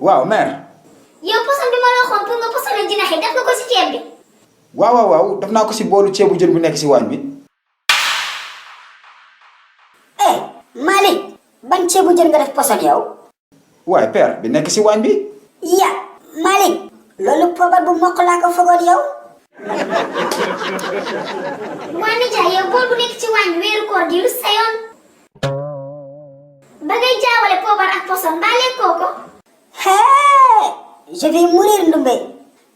waaw mère. yow poson bi ma la waxoon pour nga posone jinax yi def nga ko si ceeb bi. waaw def naa ko si boolu ceebu jën bu nekk si waañ bi. Malick ban ceebu jën nga def poson yow. waaye père bi nekk si waañ bi. ya Malick loolu poobar bu mokk laa ko fogoon yow. waa nijaay yow bool bu nekk ci waañ bi weeru koor gi lu sa yoon. ba ngay jaawale poobar ak poson mbaa lekkoo ko. Je vais mourir Ndumbe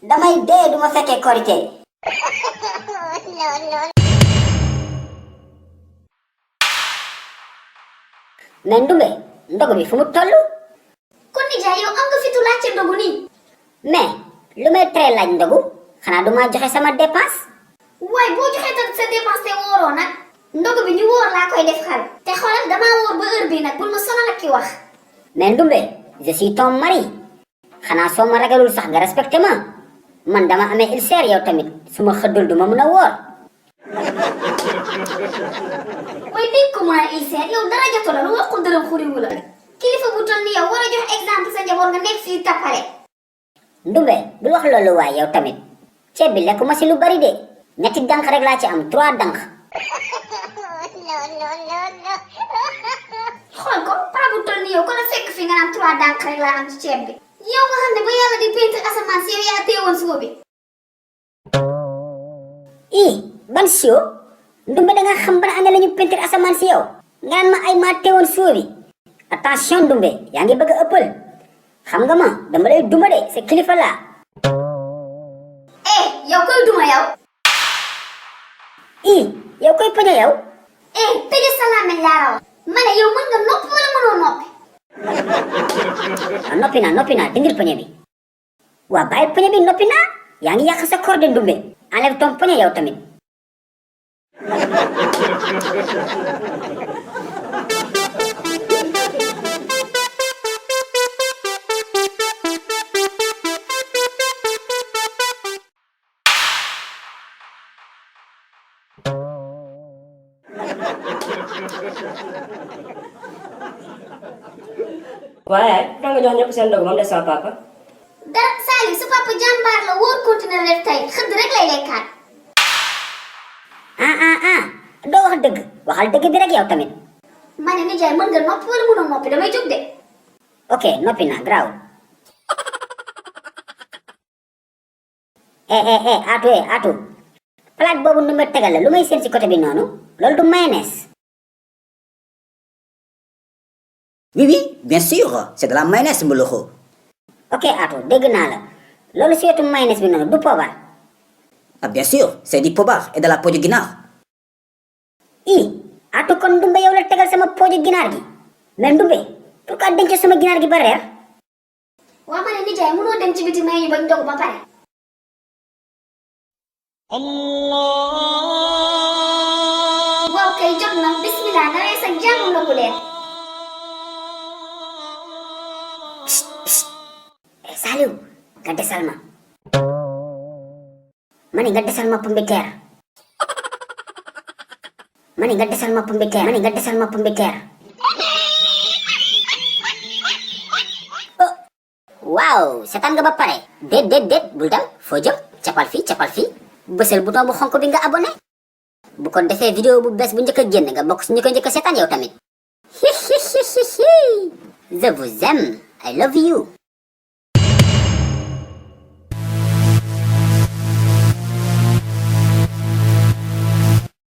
damay dee duma fekkee korité. mais Ndumbe ndogu bi fu mu toll. kon nijaay yow am nga fitu laajte ndogu nii. mais lu may tere laaj ndogu xanaa duma joxe sama dépense. waaye boo joxee ta sa dépense te wóoroo nag ndogu bi ñu wóor laa koy def xal te xoolal damaa wóor ba heure bi nag bul ma sonal ak ki wax. mais Ndumbe je suis ton mari xanaa soo ma ragalul sax nga respecté ma man dama amee ulcère yow tamit su ma xëddul du ma mën a woor. waaye dégg ko mun a ulcère yow dara jotu la lu wax ko dërëm xuriwu la kilifa bu toll ni yow war a jox exemple sa njaboot nga nekk fii tappale. Ndumbe bul wax loolu waay yow tamit ceeb bi lekku ma si lu bari de ñetti dank rek laa ci am 3 dank. xool ko paa bu toll ni yow kon a fekk fi nga naan 3 dank rek laa am ci ceeb bi. yow nga xam ne ba yàlla di peinture asamaan si yow yaa teewoon suuf bi. ban sio Ndumbe da nga xam ban année la ñu peinture asamaan si yow nga naan ma ay maa teewoon suuf bi. attention Ndumbe yaa ngi bëgg a ëppal xam nga ma dama lay duma de sa kilifa laa. yow koy duma yow. yow koy poñe yow. tëjee sa làmmiñ laa la wax. ma ne yow mën nga noppi wala mënoo noppi. noppi naa dindil poñe bi. waa bàyyi poñe bi noppi naa yaa ngi yàq sa corde Ndumbe enlève ton poñe yow tamit. waaye da nga jox ñëpp seen ndogu moom des sama papa. dara Saliou sa papa jàmbaar la wóor continuer def tey xëdd rek lay lekkaat. doo wax dëgg waxal dëgg bi rek yow tamit. ma ne nijaay mën nga noppi wala mënoo noppi damay jóg de. ok noppi naa garaawul. Atou palaat boobu nu ma tegal la lu may seen si côté bi noonu loolu du mayonnaise. Oui, bien sûr, c'est de la mayonnaise Mboloxo. ok Atou dégg naa la loolu si wetu mayonnaise bi noonu du poobar. Ah, bien sûr, c'est du pobar et de la peau de ginaar. Atou kon Ndumbe yow la tegal sama pooju ginaar gi mais Ndumbe pourquoi denc sama ginaar gi ba reer. waa ma ne nijaay mënoo dem ci biti may ñu bañ ndogu ba pare. waaw kay jot na bismillah na rees ak jàmm ndogu leen. Saliou nga desal ma. mani nga desal ma pombiteer. waaw seetaan nga ba pare. déet bul dem foo jëm capal fii bësal bouton bu xonk bi nga abonné bu ko defee vidéo bu bees bu njëkk a génn nga bokk si ñu ko njëkk a seetaan yow tamit. Je vous aime. I love you.